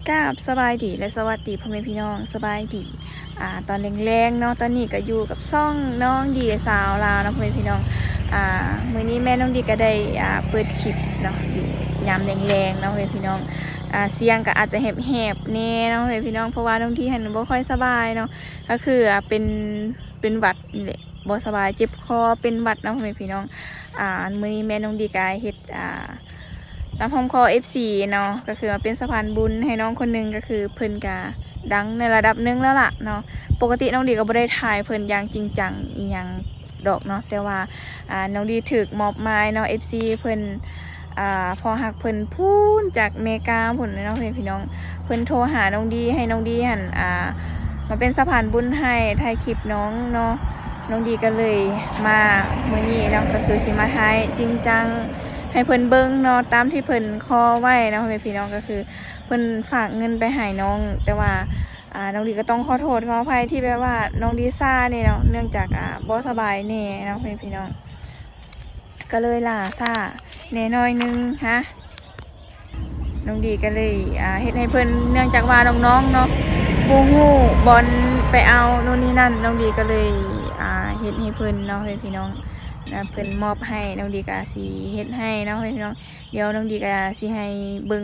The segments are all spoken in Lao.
ກາບສະບາຍດີ ແລະ ສະຫວັດດີພໍ່ແມ່ພີ່ນ້ອງ ສະບາຍດີ ອ່າ ຕອນແລງໆເນາະ. ຕອນນີ້ກໍຢູ່ກັບຊ່ອງນ້ອງດີສາວລາວເນາະ ພໍ່ແມ່ພີ່ນ້ອງ. ອ່າ ມື້ນີ້ແມ່ນ້ອງດີກໍໄດ້ ອ່າ ເປີດຄລິບເນາະ ຢູ່ຍາມແລງໆເນາະ ພໍ່ແມ່ພີ່ນ້ອງ. ອ່າ ສຽງກໍອາດຈະແຫບໆແດ່ເນາະ ພໍ່ແມ່ພີ່ນ້ອງ ເພາະວ່ານ້ອງດີຫັ້ນບໍ່ຄ່ອຍສະບາຍເນາະ ກໍຄື ອ່າ ເປັນ ເປັນຫວັດນີ້ແຫຼະ ບໍ່ສະບາຍ ເຈັບຄໍ ເປັນຫວັດເນາະ ພໍ່ແມ່ພີ່ນ້ອງ. ອ່າ ມື້ນີ້ແມ່ນ້ອງດີກໍເຮັດ ອ່າ ຕາມຄຳຂໍເອັຟຊີເນາະ ກໍຄືມາເປັນສະພານບຸນໃຫ້ນ້ອງຄົນໜຶ່ງ ກໍຄືເພິ່ນກະດັງໃນລະດັບໜຶ່ງແລ້ວລະເນາະ. ປົກກະຕິນ້ອງດີກໍບໍ່ໄດ້ຖ່າຍເພິ່ນຢ່າງຈິງຈັງອີ່ຫຍັງດອກເນາະ ແຕ່ວ່າ ອ່າ ນ້ອງດີຖືກມອບໝາຍເນາະ ເອັຟຊີເພິ່ນ ອ່າ ພໍ່ຮັກເພິ່ນພຸ້ນຈາກເມກາພຸ້ນເນາະ ພໍ່ແມ່ພີ່ນ້ອງ. ເພິ່ນໂທຫານ້ອງດີ ໃຫ້ນ້ອງດີຫັ້ນ ອ່າ ມາເປັນສະພານບຸນໃຫ້ ຖ່າຍຄລິບນ້ອງເນາະ. ນ້ອງດີກໍເລີຍມາມື້ນີ້ເນາະ ກໍຄືຊິມາຖ່າຍຈິງຈັງໃຫ້ເພິ່ນເບິ່ງເນາະ ຕາມທີ່ເພິ່ນຂໍໄວ້ເນາະ ພໍ່ແມ່ພີ່ນ້ອງ. ກໍຄືເພິ່ນຝາກເງິນໄປໃຫ້ນ້ອງ ແຕ່ວ່າ ອ່າ ນ້ອງດີກໍຕ້ອງຂໍໂທດຂໍອະໄພທີ່ແບບວ່ານ້ອງດີຊ້າແດ່ເນາະ ເນື່ອງຈາກ ອ່າ ບໍ່ສະບາຍແດ່ເນາະ ພໍ່ແມ່ພີ່ນ້ອງ ກໍເລີຍລ່າຊ້າແດ່ໜ້ອຍໜຶ່ງຮະ. ນ້ອງດີກໍເລີຍ ອ່າ ເຮັດໃຫ້ເພິ່ນ ເນື່ອງຈາກວ່ານ້ອງໆເນາະ ບໍ່ຮູ້ບ່ອນໄປເອົາໂນ່ນນີ້ນັ້ນ ນ້ອງດີກໍເລີຍ ອ່າ ເຮັດໃຫ້ເພິ່ນເນາະ ພໍ່ແມ່ພີ່ນ້ອງ. ນະ ເພິ່ນມອບໃຫ້ ນ້ອງດີກໍຊິເຮັດໃຫ້ເນາະ ພໍ່ແມ່ພີ່ນ້ອງ. ດຽວນ້ອງດີກໍຊິໃຫ້ເບິ່ງ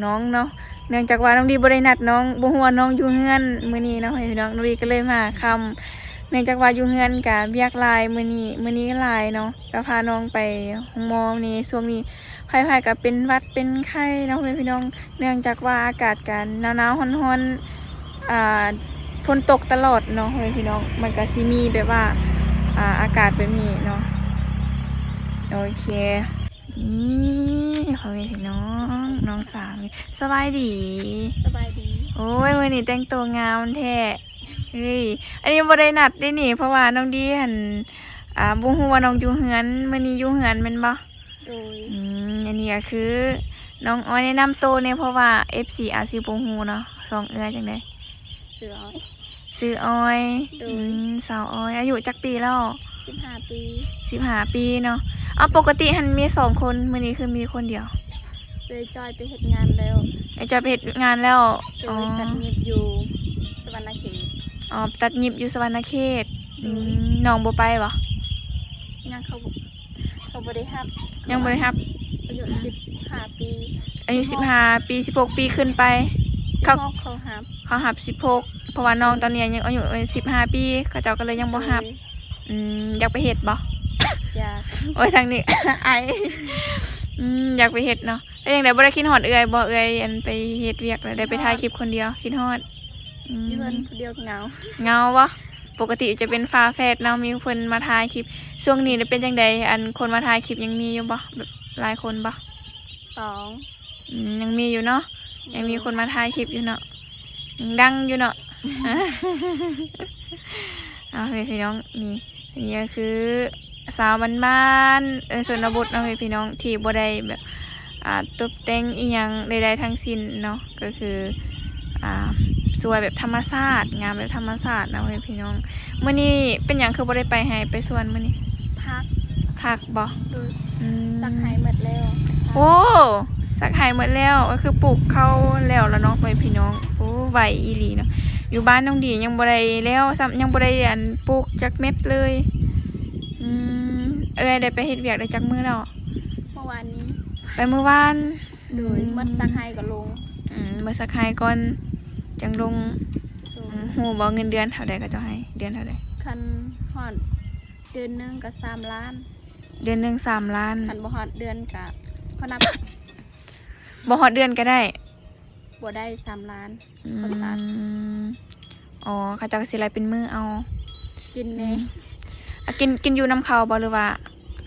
ນ້ອງເນາະ ເນື່ອງຈາກວ່ານ້ອງດີບໍ່ໄດ້ນັດນ້ອງ ບໍ່ຮູ້ວ່ານ້ອງຢູ່ເຮືອນມື້ນີ້ເນາະ ພໍ່ແມ່ພີ່ນ້ອງ. ນ້ອງດີກໍເລີຍມາຄ່ຳ ເນື່ອງຈາກວ່າຢູ່ເຮືອນກະວຽກຫຼາຍມື້ນີ້ ມື້ນີ້ຫຼາຍເນາະ ກໍພານ້ອງໄປໂຮງໝໍນີ້. ຊ່ວງນີ້ໃຜໆກໍເປັນຫວັດເປັນໄຂ້ເນາະ ພໍ່ແມ່ພີ່ນ້ອງ ເນື່ອງຈາກວ່າອາກາດກໍໜາວໆຮ້ອນໆ ອ່າ ຝົນຕົກຕະຫຼອດເນາະ ພໍ່ແມ່ພີ່ນ້ອງ ມັນກໍຊິມີແບບວ່າ ອ່າ ອາກາດແບບນີ້ເນາະ. ໂອເຄ ນີ້ ພໍ່ແມ່ພີ່ນ້ອງ ນ້ອງສາວ ສະບາຍດີ. ສະບາຍດີ. ໂອ້ຍ ມື້ນີ້ແຕ່ງໂຕງາມແທ້. ເອີຍ ອັນນີ້ບໍ່ໄດ້ນັດເດ້ນີ້ ເພາະວ່ານ້ອງດີຫັ້ນ ອ່າ ບໍ່ຮູ້ວ່ານ້ອງຢູ່ເຮືອນ ມື້ນີ້ຢູ່ເຮືອນແມ່ນບໍ່? ໂດຍ. ອືມ ອັນນີ້ກໍຄືນ້ອງອ້ອຍ ແນະນຳໂຕແດ່ ເພາະວ່າເອັຟຊີອາດຊິບໍ່ຮູ້ເນາະ. ສອງເອື້ອຍຈັ່ງໃດ? ຊື່ອ້ອຍ. ຊື່ອ້ອຍ. ໂດຍ. ອືມ ສາວອ້ອຍ ອາຍຸຈັກປີແລ້ວ? ສິບຫ້າປີ. ສິບຫ້າປີເນາະ. ເອົາ ປົກກະຕິຫັ້ນມີສອງຄົນ ມື້ນີ້ຄືມີຄົນດຽວ? ເອື້ອຍຈ້ອຍໄປເຮັດງານແລ້ວ. ເອື້ອຍຈ້ອຍໄປເຮັດງານແລ້ວ. ໂດຍ. ອໍ ຕັດຫຍິບຢູ່ສະຫວັນນະເຂດ. ອໍ ຕັດຫຍິບຢູ່ສະຫວັນນະເຂດ. ໂດຍ. ອືມ ນ້ອງບໍ່ໄປບໍ່? ຍັງ ເຂົາ ເຂົາບໍ່ໄດ້ຮັບ. ຍັງບໍ່ໄດ້ຮັບ. ອາຍຸສິບຫ້າປີ. ອາຍຸສິບຫ້າປີ ສິບຫົກປີຂຶ້ນໄປ. ສິບຫົກ ເຂົາ ເຂົາຮັບ ເຂົາຮັບສິບຫົກ ເພາະວ່ານ້ອງຕອນນີ້ຍັງອາຍຸສິບຫ້າປີ ເຂົາເຈົ້າກໍເລີຍຍັງບໍ່ຮັບ. ໂດຍ. ອືມ ຢາກໄປເຮັດບໍ່? ຢາກ. ໂອ້ຍ ທາງນີ້ ໄອ. ອືມ ຢາກໄປເຮັດເນາະ. ເປັນຈັ່ງໃດ ບໍ່ໄດ້ຄິດຮອດເອື້ອຍບໍ່? ເອື້ອຍ ອັນ ໄປເຮັດວຽກແລ້ວ ໄດ້ໄປຖ່າຍຄລິບຄົນດຽວ ຄິດຮອດ. ອືມ ຢູ່ເຮືອນຜູ້ດຽວເຫງົາ. ເຫງົາບໍ່? ປົກກະຕິຈະເປັນຝາແຝດເນາະ ມີຄົນມາຖ່າຍຄລິບ. ຊ່ວງນີ້ເປັນຈັ່ງໃດ ອັນ ຄົນມາຖ່າຍຄລິບຍັງມີຢູ່ບໍ່? ແບບຫຼາຍຄົນບໍ່? ສອງ. ອືມ ຍັງມີຢູ່ເນາະ. ໂດຍ. ຍັງມີຄົນມາຖ່າຍຄລິບຢູ່ເນາະ ຍັງດັງຢູ່ເນາະ. ເອົາ ພີ່ນ້ອງ ນີ້ ນີ້ກໍຄື ສາວບ້ານໆ ເອີ ຊົນນະບົດເນາະ ພີ່ນ້ອງ ທີ່ບໍ່ໄດ້ແບບ ອ່າ ຕົບແຕ່ງອີ່ຫຍັງໃດໆທັງສິ້ນເນາະ ກໍຄື ອ່າ ສວຍແບບທຳມະຊາດ ງາມແບບທຳມະຊາດເນາະ ພີ່ນ້ອງ. ມື້ນີ້ເປັນຫຍັງຄືບໍ່ໄດ້ໄປໄຮ່ໄປສວນມື້ນີ້? ພັກ. ພັກບໍ່? ໂດຍ. ອືມ ສັກໄຮ່ໝົດແລ້ວ. ໂອ້ ສັກໄຮ່ໝົດແລ້ວ ກໍຄືປູກເຂົ້າແລ້ວລະເນາະ ພໍ່ແມ່ພີ່ນ້ອງ. ໂອ້ ໄວອີ່ຫຼີເນາະ. ຢູ່ບ້ານນ້ອງດີຍັງບໍ່ໄດ້ແລ້ວຊ້ຳ ຍັງບໍ່ໄດ້ ອັນ ປູກຈັກເມັດເລີຍ. ອືມ ເອື້ອຍໄດ້ໄປເຮັດວຽກໄດ້ຈັກມື້ແລ້ວ? ເມື່ອວານນີ້. ໄປມື້ວານ? ໂດຍ. ອືມ ໝົດສັກໄຮ່ກໍລົງ. ອືມ ໝົດສັກໄຮ່ກ່ອນຈັ່ງລົງ. ໂດຍ. ອືມ ຮູ້ບໍ່ເງິນເດືອນເທົ່າໃດເຂົາເຈົ້າໃຫ້? ເດືອນເທົ່າໃດ? ຄັນຮອດເດືອນໜຶ່ງກໍສາມລ້ານ. ເດືອນໜຶ່ງສາມລ້ານ. ຄັນບໍ່ຮອດເດືອນກໍ ເຂົານັບ ບໍ່ຮອດເດືອນກໍໄດ້? ບໍ່ໄດ້ສາມລ້ານ. ອືມ ເຂົາຕັດ. ອໍ ເຂົາເຈົ້າກໍຊິໄລ່ເປັນມື້ເອົາ. ກິນແດ່. ອືມ ອາ ກິນ ກິນຢູ່ນຳເຂົາບໍ່ ຫຼືວ່າ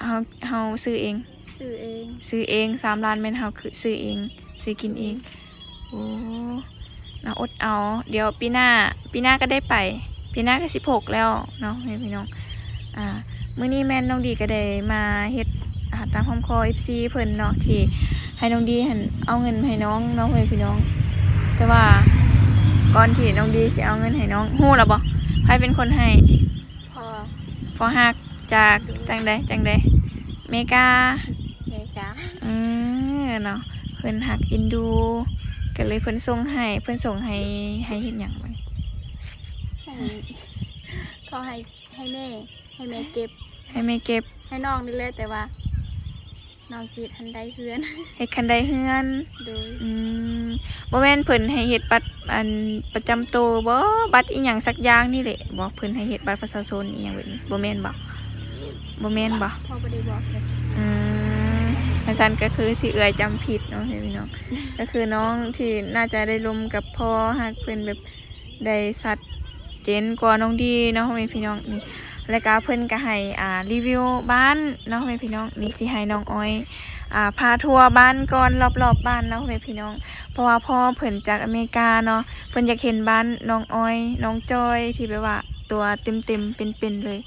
ເຮົາ ເຮົາຊື້ເອງ? ຊື້ເອງ. ຊື້ເອງ ສາມລ້ານແມ່ນເຮົາຊື້ເອງ ຊື້ກິນເອງ. ໂອ້ ເນາະ ອົດເອົາ ດຽວປີໜ້າ ປີໜ້າກໍໄດ້ໄປ ປີໜ້າກໍສິບຫົກແລ້ວເນາະ ພີ່ນ້ອງ. ອ່າ ມື້ນີ້ແມ່ນນ້ອງດີກໍໄດ້ມາເຮັດ ອ່າ ຕາມຄຳຂໍເອັຟຊີເພິ່ນເນາະ ທີ່ໃຫ້ນ້ອງດີຫັ້ນເອົາເງິນໃຫ້ນ້ອງເນາະ ພີ່ນ້ອງ. ແຕ່ວ່າກ່ອນທີ່ນ້ອງດີຊິເອົາເງິນໃຫ້ນ້ອງ ຮູ້ແລ້ວບໍ່ ໃຜເປັນຄົນໃຫ້? ພໍ່. ພໍ່ຮັກຈາກ ໂດຍ ຈັ່ງໃດ ຈັ່ງໃດ? ເມກາ. ເມກາ. ເອີ ເນາະ ເພິ່ນຮັກເອັນດູ ກໍເລີຍເພິ່ນສົ່ງໃຫ້ ເພິ່ນສົ່ງໃຫ້ ໃຫ້ເຮັດຫຍັງບັດນີ້? ໃຫ້ ເຂົາໃຫ້ ໃຫ້ແມ່ ໃຫ້ແມ່ເກັບ ໃຫ້ແມ່ເກັບ ໃຫ້ນ້ອງນີ້ແຫຼະ ແຕ່ວ່າ ນ້ອງຊິເຮັດຄັນໄດເຮືອນ ເຮັດຄັນໄດເຮືອນ. ໂດຍ. ອືມ ບໍ່ແມ່ນເພິ່ນໃຫ້ເຮັດບັດ ອັນ ປະຈຳໂຕບໍ? ບັດອີ່ຫຍັງສັກຢ່າງນີ້ແຫຼະບໍ? ເພິ່ນໃຫ້ເຮັດບັດປະຊາຊົນອີ່ຫຍັງແບບນີ້ ບໍ່ແມ່ນບໍ? ບໍ່ແມ່ນບໍ? ພໍ່ບໍ່ໄດ້ບອກເລີຍ. ອືມ ຄັນຊັ້ນກໍຄືຊິເອື້ອຍຈຳຜິດເນາະພີ່ນ້ອງ ກໍຄືນ້ອງທີ່ໜ້າຈະໄດ້ລົມກັບພໍ່ຮັກເພິ່ນແບບ ໄດ້ຊັດເຈນກວ່ານ້ອງດີເນາະພໍ່ແມ່ພີ່ນ້ອງ. ນີ້ ແລ້ວກະເພິ່ນກະໃຫ້ ອ່າ ຣີວິວບ້ານເນາະພໍ່ແມ່ພີ່ນ້ອງ. ນີ້ຊິໃຫ້ນ້ອງອ້ອຍ ອ່າ ພາທົວບ້ານກ່ອນ ລອບໆບ້ານເນາະພໍ່ແມ່ພີ່ນ້ອງ ເພາະວ່າພໍ່ເພິ່ນຈາກອາເມລິກາເນາະ ເພິ່ນຢາກເຫັນບ້ານນ້ອງອ້ອຍ ນ້ອງຈ້ອຍ ທີ່ແບບວ່າຕົວເຕັມໆເປັນໆເລີຍ.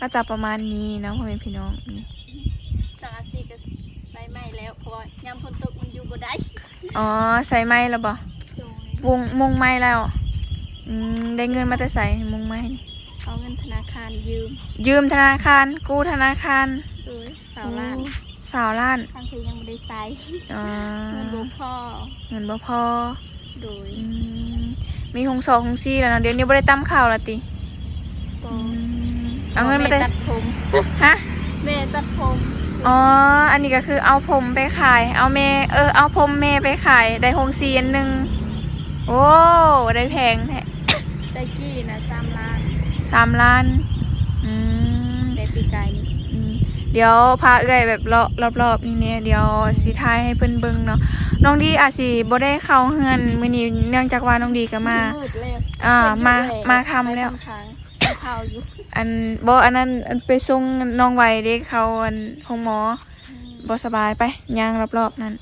ກໍຈະປະມານນີ້ເນາະພໍ່ແມ່ພີ່ນ້ອງ. ນີ້ ສັງກະສີກໍໃສ່ໃໝ່ແລ້ວ ເພາະວ່າຍາມຝົນຕົກມັນຢູ່ບໍ່ໄດ້. ອໍ ໃສ່ໃໝ່ແລ້ວບໍ? ໂດຍ. ມຸງ ມຸງໃໝ່ແລ້ວ. ອືມ ໄດ້ເງິນມາແຕ່ໃສມຸງໃໝ່ນີ້? ເອົາເງິນທະນາຄານຢືມ. ຢືມທະນາຄານ? ກູ້ທະນາຄານ? ໂດຍ. ຊາວລ້ານ. ໂອ້ ຊາວລ້ານ ທັງທີ່ຍັງບໍ່ໄດ້ໃຊ້. ອໍ ເງິນບໍ່ພໍ ເງິນບໍ່ພໍ. ໂດຍ. ອືມ ມີໂຮງຊອກໂຮງຊີແລ້ວເນາະ ດຽວນີ້ບໍ່ໄດ້ຕຳເຂົ້າແລ້ວຕິ? ບໍ່. ອືມ ເອົາເງິນມາແຕ່ ແມ່ຕັດຜົມ. ຮະ? ແມ່ຕັດຜົມ. ອໍ ອັນນີ້ກໍຄືເອົາຜົມໄປຂາຍ ເອົາແມ່ ເອີ ເອົາຜົມແມ່ໄປຂາຍ ໄດ້ໂຮງຊີອັນໜຶ່ງ. ໂອ້ ໄດ້ແພງແທ້. ແຕ່ກີ້ນະ ສາມລ້ານ. ສາມລ້ານ. ອືມ ແຕ່ປີກາຍນີ້. ອືມ ດຽວພາເອື້ອຍແບບເລາະລອບໆນີ້ແດ່ ດຽວຊິຖ່າຍໃຫ້ເພິ່ນເບິ່ງເນາະ. ນ້ອງດີອາດຊິບໍ່ໄດ້ເຂົ້າເຮືອນມື້ນີ້ ເນື່ອງຈາກວ່ານ້ອງດີກໍມາ ມືດແລ້ວ. ອ່າ ມາ ມາຄ່ຳແລ້ວ. ອັນ ບໍ່ ອັນນັ້ນ ອັນໄປສົ່ງນ້ອງໄວເດ້ ເຂົ້າ ອັນ ໂຮງໝໍ. ອືມ ບໍ່ສະບາຍ ໄປຍ່າງລອບໆນັ້ນ.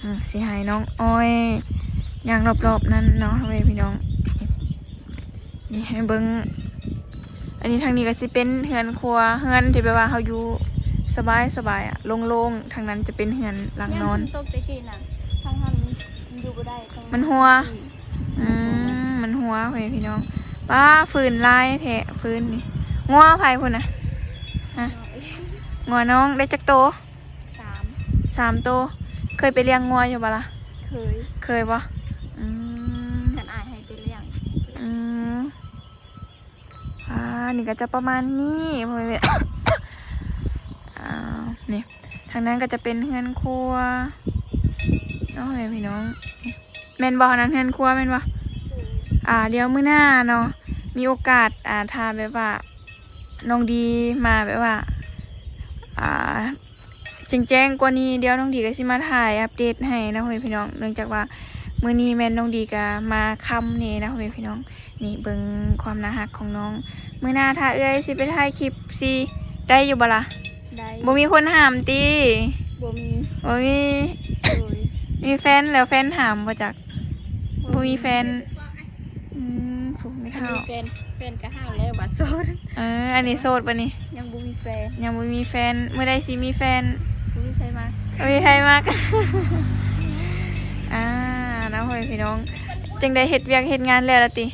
ອືມ ຊິໃຫ້ນ້ອງອ້ອຍຍ່າງລອບໆນັ້ນເນາະ ພໍ່ແມ່ພີ່ນ້ອງ. ນີ້ໃຫ້ເບິ່ງ ອັນນີ້ທາງນີ້ກໍຊິເປັນເຮືອນຄົວ ເຮືອນທີ່ແບບວ່າເຮົາຢູ່ສະບາຍໆ ອະ ໂລ່ງໆ. ທາງນັ້ນຈະເປັນເຮືອນຫຼັງນອນ. ຍາມຝົນຕົກແຕ່ກີ້ນະ ທາງຫັ້ນມັນຢູ່ບໍ່ໄດ້ ມັນຮົ່ວ. ອືມ ມັນຮົ່ວ ພໍ່ແມ່ພີ່ນ້ອງ. ປ້າ ຟືນຫຼາຍແທ້ ຟືນນີ້. ງົວໃຜພຸ້ນນະ? ຮະ? ງົວນ້ອງ. ໄດ້ຈັກໂຕ? ສາມ ສາມໂຕ. ເຄີຍໄປລ້ຽງງົວຢູ່ບໍ່ລະ? ເຄີຍ. ເຄີຍບໍ່? ອືມ ຄັນອ້າຍໃຫ້ໄປລ້ຽງ. ອືມ ອ່າ ນີ້ກໍຈະປະມານນີ້ ພໍ່ແມ່. ອ່າ ນີ້ ທາງນັ້ນກໍຈະເປັນເຮືອນຄົວເນາະ ພໍ່ແມ່ພີ່ນ້ອງ. ແມ່ນບໍ່? ອັນນັ້ນເຮືອນຄົວແມ່ນບໍ່? ອືມ ອ່າ ດຽວມື້ໜ້າເນາະ ມີໂອກາດ ອ່າ ຖ້າແບບວ່າ ນ້ອງດີມາແບບວ່າ ອ່າ ແຈ້ງໆກວ່ານີ້ ດຽວນ້ອງດີກໍຊິມາຖ່າຍອັບເດດໃຫ້ນະ ພໍ່ແມ່ພີ່ນ້ອງ. ເນື່ອງຈາກວ່າມື້ນີ້ແມ່ນນ້ອງດີກໍມາຄ່ຳແດ່ນະ ພໍ່ແມ່ພີ່ນ້ອງ. ນີ້ເບິ່ງຄວາມໜ້າຮັກຂອງນ້ອງ. ມື້ໜ້າຖ້າເອື້ອຍຊິໄປຖ່າຍຄລິບ ຊິໄດ້ຢູ່ບໍ່ລະ? ໄດ້. ບໍ່ມີຄົນຫ້າມຕິ? ບໍ່ມີ. ບໍ່ມີ. ໂດຍ. ມີແຟນແລ້ວ ແຟນຫ້າມບໍ່ຈັກ? ບໍ່ມີແຟນ. ອືມ ຜູ້ມີ ອັນ ເຖົ້າ ມີແຟນ ແຟນກໍຫ້າມແລ້ວວ່າໂສດ. ເອີ ອັນນີ້ໂສດບໍ່ນີ້? ຍັງບໍ່ມີແຟນ. ຍັງບໍ່ມີແຟນ. ມື້ໃດຊິມີແຟນ? ບໍ່ມີໃຜມັກ. ບໍ່ມີໃຜມັກ. ອ່າ ເນາະ ພໍ່ແມ່ພີ່ນ້ອງ. ຈັ່ງໃດ ເຮັດວຽກເຮັດງານແລ້ວລະຕິ?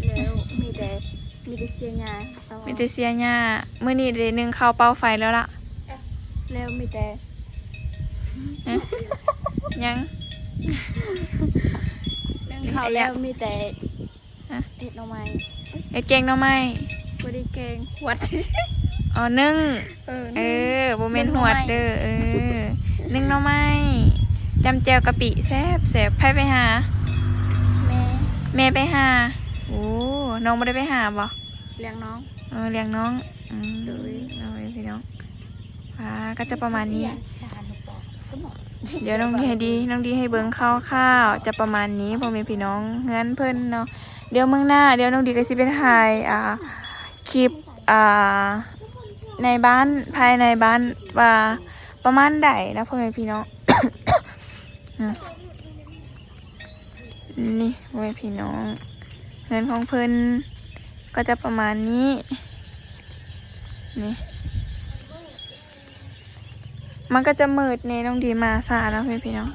ແລ້ວ ມີແຕ່ ມີແຕ່ເສຍຫຍ້າ. ມີແຕ່ເສຍຫຍ້າ. ມື້ນີ້ໄດ້ໜຶ້ງເຂົ້າເປົ່າໄຟແລ້ວລະ. ແລ້ວມີແຕ່ ຫະ? ຍັງ ໜຶ້ງເຂົ້າແລ້ວມີແຕ່ ຮະ? ເຮັດໜໍ່ໄມ້. ເຮັດແກງໜໍ່ໄມ້. ບໍ່ໄດ້ແກງ ຫວດ. ອໍ ໜຶ້ງ. ເອີ ເອີ ໜຶ້ງ ບໍ່ແມ່ນຫວດເດີ. ໜຶ້ງໜໍ່ໄມ້. ເອີ ໜຶ້ງໜໍ່ໄມ້. ຈ້ຳແຈ່ວກະປິແຊບໆ. ໃຜໄປຫາ? ແມ່. ແມ່ໄປຫາ. ໂອ້ ນ້ອງບໍ່ໄດ້ໄປຫາບໍ? ລ້ຽງນ້ອງ. ເອີ ລ້ຽງນ້ອງ. ອືມ ໂດຍ. ໂດຍ ພີ່ນ້ອງ. ອ່າ ກໍຈະປະມານນີ້. ດຽວນ້ອງດີໃຫ້ດີ ນ້ອງດີໃຫ້ເບິ່ງຄ່າວໆ ຈະປະມານນີ້ ພໍ່ແມ່ພີ່ນ້ອງ ເຮືອນເພິ່ນເນາະ. ດຽວມື້ໜ້າ ດຽວນ້ອງດີກໍຊິໄປຖ່າຍ ອ່າ ຄລິບ ອ່າ ໃນບ້ານ ພາຍໃນບ້ານວ່າປະມານໃດນະ ພໍ່ແມ່ພີ່ນ້ອງ. ອືມ ນີ້ ພໍ່ແມ່ພີ່ນ້ອງ ເຮືອນຂອງເພິ່ນກໍຈະປະມານນີ້. ນີ້ ມັນກໍຈະມືດແດ່ ນ້ອງດີມາຊ້າເນາະ ພໍ່ແມ່ພີ່ນ້ອງ.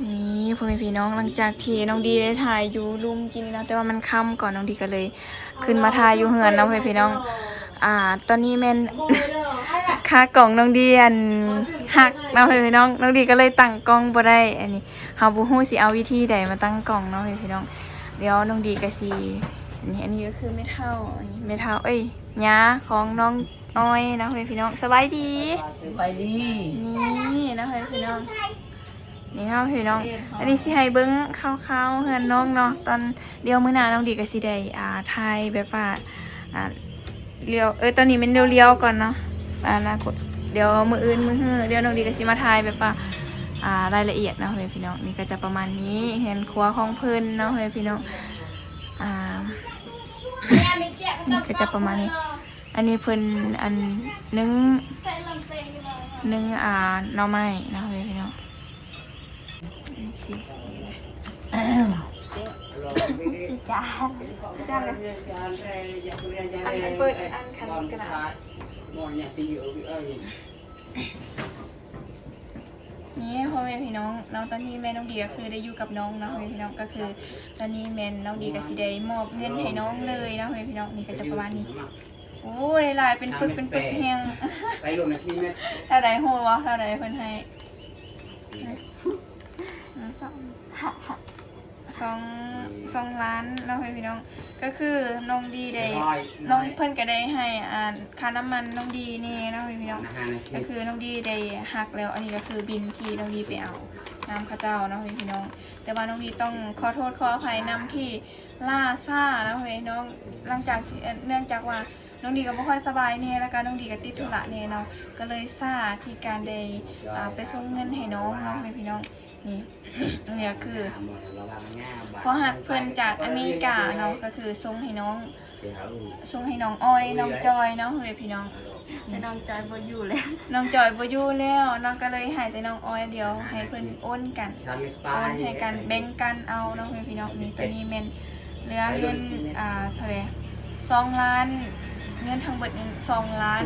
ນີ້ ພໍ່ແມ່ພີ່ນ້ອງ ຫຼັງຈາກທີ່ນ້ອງດີໄດ້ຖ່າຍຢູ່ລຸ່ມກີ້ນີ້ເນາະ ແຕ່ວ່າມັນຄ່ຳກ່ອນ ນ້ອງດີກໍເລີຍຂຶ້ນມາຖ່າຍຢູ່ເຮືອນເນາະ ພໍ່ແມ່ພີ່ນ້ອງ. ອ່າ ຕອນນີ້ແມ່ນ ຂາກ້ອງນ້ອງດີອັນຫັກເນາະພີ່ນ້ອງ, ນ້ອງດີກໍເລີຍຕັ້ງກ້ອງບໍ່ໄດ້. ອັນນີ້ເຮົາບໍ່ຮູ້ຊິເອົາວິທີໃດມາຕັ້ງກ້ອງເນາະພີ່ນ້ອງ. ດຽວນ້ອງດີກໍຊິ ອັນນີ້ ອັນນີ້ກໍຄືແມ່ເຖົ້າ ອັນນີ້ແມ່ເຖົ້າ ເອີຍ ຍ່າຂອງນ້ອງອອຍເນາະພີ່ນ້ອງ. ສະບາຍດີ. ສະບາຍດີ. ນີ້ເນາະພີ່ນ້ອງ. ນີ້ເນາະພີ່ນ້ອງ, ອັນນີ້ຊິໃຫ້ເບິ່ງຄ່າວໆເຮືອນນ້ອງເນາະ. ຕອນ ດຽວມື້ໜ້ານ້ອງດີກໍຊິໄດ້ ອ່າ ຖ່າຍແບບວ່າ ອ່າ ລຽວ ເອີ ຕອນນີ້ແມ່ນລຽວໆກ່ອນເນາະ. ອະນາຄົດ ດຽວມື້ອື່ນມື້ຮື ດຽວນ້ອງດີກໍຊິມາຖ່າຍແບບວ່າ ອ່າ ລາຍລະອຽດເນາະພີ່ນ້ອງ. ນີ້ກໍຈະປະມານນີ້ ເຮືອນຄົວຂອງເພິ່ນເນາະພີ່ນ້ອງ. ອ່າ ນີ້ກໍຈະປະມານນີ້. ອັນນີ້ເພິ່ນ ອັນ ໜຶ້ງ ໜຶ້ງ ອ່າ ໜໍ່ໄມ້ເນາະພີ່ນ້ອງ. ໂອເຄ ນີ້ແຫຼະ ຈານ ຈານເລີຍ ອັນ ອັນເປີດ ອັນຄັນກະດາດ ນີ້ພໍ່ແມ່ພີ່ນ້ອງເນາະ. ຕອນນີ້ແມ່ນ້ອງດີກໍຄືໄດ້ຢູ່ກັບນ້ອງເນາະ ພໍ່ແມ່ພີ່ນ້ອງ. ກໍຄືຕອນນີ້ແມ່ນ້ອງດີກໍຊິໄດ້ມອບເງິນໃຫ້ນ້ອງເລີຍເນາະ ພໍ່ແມ່ພີ່ນ້ອງ. ນີ້ກໍຈະປະມານນີ້. ໂອ້ ໄດ້ຫຼາຍເປັນປຶກເປັນປຶກແຮງ. ເທົ່າໃດຮູ້ບໍ່? ເທົ່າໃດເພິ່ນໃຫ້? ສອງ ສອງ ສອງລ້ານເນາະພີ່ນ້ອງ. ກໍຄືນ້ອງດີໄດ້ ນ້ອງເພິ່ນກໍໄດ້ໃຫ້ ອ່າ ຄ່ານ້ຳມັນນ້ອງດີແດ່ເນາະພີ່ນ້ອງ. ກໍຄືນ້ອງດີໄດ້ຫັກແລ້ວ. ອັນນີ້ກໍຄືບິນທີ່ນ້ອງດີໄປເອົານຳເຂົາເຈົ້າເນາະພີ່ນ້ອງ. ແຕ່ວ່ານ້ອງດີຕ້ອງຂໍໂທດຂໍອະໄພນຳທີ່ລ່າຊ້າເນາະພີ່ນ້ອງ. ຫຼັງຈາກທີ່ ເນື່ອງຈາກວ່າ ນ້ອງດີກໍບໍ່ຄ່ອຍສະບາຍແດ່ ແລ້ວກໍນ້ອງດີກໍຕິດທຸລະແດ່ເນາະ, ກໍເລີຍຊ້າທີ່ການໄດ້ ອ່າ ໄປສົ່ງເງິນໃຫ້ນ້ອງເນາະແມ່ພີ່ນ້ອງ. ນີ້ ນີ້ກໍຄືພໍ່ຮັກເພິ່ນຈາກອາເມລິກາເນາະ, ກໍຄືສົ່ງໃຫ້ນ້ອງ ສົ່ງໃຫ້ນ້ອງອອຍ ນ້ອງຈອຍເນາະແມ່ພີ່ນ້ອງ. ແຕ່ນ້ອງຈອຍບໍ່ຢູ່ແລ້ວ ນ້ອງຈອຍບໍ່ຢູ່ແລ້ວເນາະ, ກໍເລີຍໃຫ້ແຕ່ນ້ອງອອຍ. ດຽວໃຫ້ເພິ່ນໂອນກັນ ໂອນໃຫ້ກັນ ແບ່ງກັນເອົາເນາະແມ່ພີ່ນ້ອງ. ນີ້ ຕອນນີ້ແມ່ນ ເຫຼືອເງິນ ອ່າ ເທົ່າໃດ ສອງລ້ານ ເງິນທັງເບິດນີ້ ສອງລ້ານ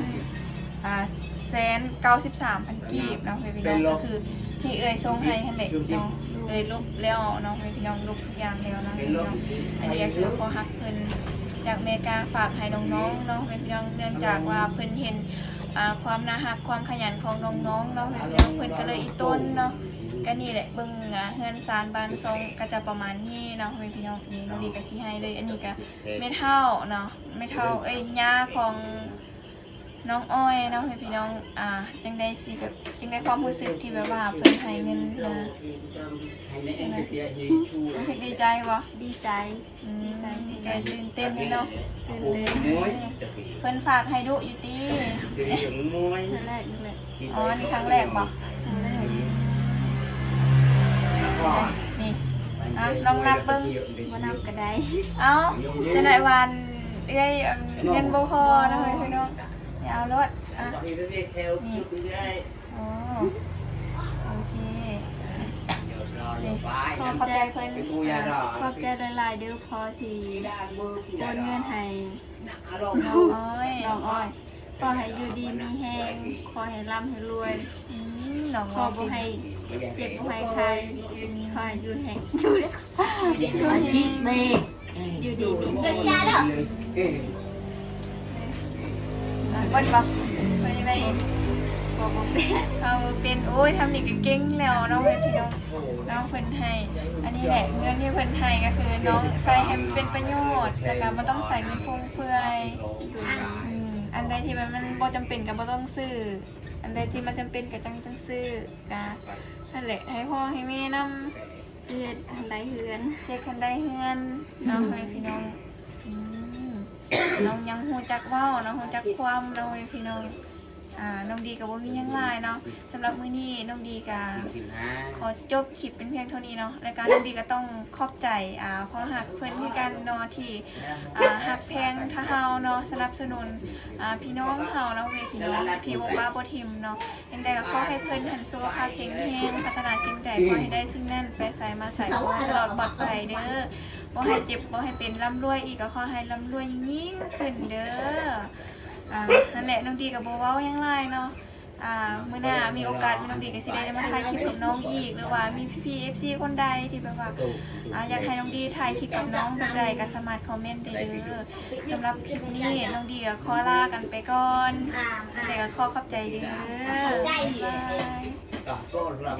ອ່າ ແສນເກົ້າສິບສາມພັນກີບເນາະ ພໍ່ແມ່ພີ່ນ້ອງ. ກໍຄືທີ່ເອື້ອຍສົ່ງໃຫ້ຫັ້ນແຫຼະເນາະ, ເອື້ອຍລົບແລ້ວເນາະ ພໍ່ແມ່ພີ່ນ້ອງ, ລົບທຸກຢ່າງແລ້ວເນາະ ພີ່ນ້ອງ. ອັນນີ້ກໍຄືພໍ່ຮັກເພິ່ນຈາກເມກາຝາກໃຫ້ນ້ອງໆເນາະ ແມ່ພີ່ນ້ອງ. ເນື່ອງຈາກວ່າເພິ່ນເຫັນ ອ່າ ຄວາມໜ້າຮັກ ຄວາມຂະຫຍັນຂອງນ້ອງໆເນາະ ແມ່ພີ່ນ້ອງ, ເພິ່ນກໍເລີຍອີ່ຕົນເນາະ. ກໍນີ້ແຫຼະ ເບິ່ງ ອ່າ ເຮືອນຊານບ້ານຊ່ອງກໍຈະປະມານນີ້ເນາະ ແມ່ພີ່ນ້ອງ. ນີ້ນ້ອງດີກໍຊິໃຫ້ເລີຍ. ອັນນີ້ກໍແມ່ເຖົ້າເນາະ ແມ່ເຖົ້າ ເອີຍ ຍ່າຂອງນ້ອງອອຍເນາະ ແມ່ພີ່ນ້ອງ. ອ່າ ຈັ່ງໃດຊິແບບ ຈັ່ງໃດຄວາມຮູ້ສຶກທີ່ແບບວ່າເພິ່ນໃຫ້ເງິນມາ? ຮູ້ສຶກດີໃຈບໍ່? ດີໃຈ. ອືມ ດີໃຈ ຕື່ນເຕັ້ນເລີຍເນາະ. ຕື່ນເຕັ້ນ. ເພິ່ນຝາກໃຫ້ດຸຢູ່ຕິ? ເທື່ອແລກນີ້ແຫຼະ. ອໍ ນີ້ຄັ້ງແລກບໍ່? ຄັ້ງແລກ. ນີ້ ອ່ະ ລອງນັບເບິ່ງ. ບໍ່ນັບກໍໄດ້. ເອົ້າ ຈັ່ງໃດວ່າເອື້ອຍ ອັນ ເງິນບໍ່ພໍເນາະ ພີ່ນ້ອງ. ເອົາໂລດ ອ່ະ ນີ້. ອໍ ໂອເຄ ນີ້ ຂໍຂອບໃຈເພິ່ນ. ຂອບໃຈຫຼາຍໆເດີ້ ພໍ່ທີ່ໂອນເງິນໃຫ້ນ້ອງອອຍ ນ້ອງອອຍ. ຂໍໃຫ້ຢູ່ດີມີແຮງ ຂໍໃຫ້ລ່ຳໃຫ້ລວຍ. ອືມ ນ້ອງ ຂໍບໍ່ໃຫ້ເຈັບບໍ່ໃຫ້ໄຂ້ ຂໍໃຫ້ຢູ່ແຮງ ຢູ່ ຢູ່ດີມີແຮງ. ເບິດບໍ່? ເພິ່ນຍັງໄດ້ ເວົ້າບໍ່ເປັນ ເວົ້າບໍ່ເປັນ. ໂອ້ຍ ທຳນີ້ກໍເກັ່ງແລ້ວເນາະ ເອີຍ ພີ່ນ້ອງ. ນ້ອງເພິ່ນໃຫ້ ອັນນີ້ແຫຼະ ເງິນທີ່ເພິ່ນໃຫ້ກໍຄືນ້ອງໃຊ້ໃຫ້ມັນເປັນປະໂຫຍດ ແລ້ວກໍບໍ່ຕ້ອງໃຊ້ເງິນຟຸມເຟືອຍ. ອືມ ອັນໃດທີ່ມັນ ມັນບໍ່ຈຳເປັນກໍບໍ່ຕ້ອງຊື້, ອັນໃດທີ່ມັນຈຳເປັນກໍຈັ່ງ ຈັ່ງຊື້. ກະນັ້ນແຫຼະ ໃຫ້ພໍ່ໃຫ້ແມ່ນຳ ຊິເຮັດໃຫ້ໄດ້ເຮືອນ ເຮັດໃຫ້ໄດ້ເຮືອນເນາະ ອືມ ພໍ່ແມ່ພີ່ນ້ອງ. ອືມ ນ້ອງຍັງຮູ້ຈັກເວົ້າເນາະ ຮູ້ຈັກຄວາມເນາະ ພໍ່ແມ່ພີ່ນ້ອງ. ອ່າ ນ້ອງດີກໍບໍ່ມີຫຍັງຫຼາຍເນາະ. ສຳລັບມື້ນີ້ນ້ອງດີກໍຂໍຈົບຄລິບເປັນພຽງເທົ່ານີ້ເນາະ ແລ້ວກໍນ້ອງດີກໍຕ້ອງຂອບໃຈ ອ່າ ພໍ່ຮັກເພິ່ນຄືກັນເນາະ ທີ່ ອ່າ ຮັກແພງຖ້າເຮົາເນາະ ສະໜັບສະໜູນ ອ່າ ພີ່ນ້ອງເຮົາເນາະ ແມ່ພີ່ນ້ອງທີ່ບໍ່ປະບໍ່ຖິ້ມເນາະ. ຈັ່ງໃດກໍຂໍໃຫ້ເພິ່ນຫັ້ນສຸຂະພາບແຂງແຮງ ປາດຖະໜາສິ່ງໃດຂໍໃຫ້ໄດ້ສິ່ງນັ້ນ ໄປໃສມາໃສຂໍໃຫ້ຕະຫຼອດປອດໄພເດີ້ ບໍ່ໃຫ້ເຈັບບໍ່ໃຫ້ເປັນ ລ່ຳລວຍອີກກໍຂໍໃຫ້ລ່ຳລວຍຍິ່ງໆຂຶ້ນເດີ້. ອ່າ ນັ້ນແຫຼະ ນ້ອງດີກໍບໍ່ເວົ້າຫຍັງຫຼາຍເນາະ. ອ່າ ມື້ໜ້າມີໂອກາດ ນ້ອງດີກໍຊິໄດ້ມາຖ່າຍຄລິບກັບນ້ອງອີກ ຫຼືວ່າມີພີ່ໆ ເອັຟຊີ ຄົນໃດທີ່ແບບວ່າ ອ່າ ຢາກໃຫ້ນ້ອງດີຖ່າຍຄລິບກັບນ້ອງແບບໃດກໍສາມາດຄອມເມັນໄດ້ເດີ. ສຳລັບຄລິບນີ້ ນ້ອງດີກໍຂໍລາກັນໄປກ່ອນ ແລ້ວກໍຂໍຂອບໃຈເດີ. ບາຍບາຍ.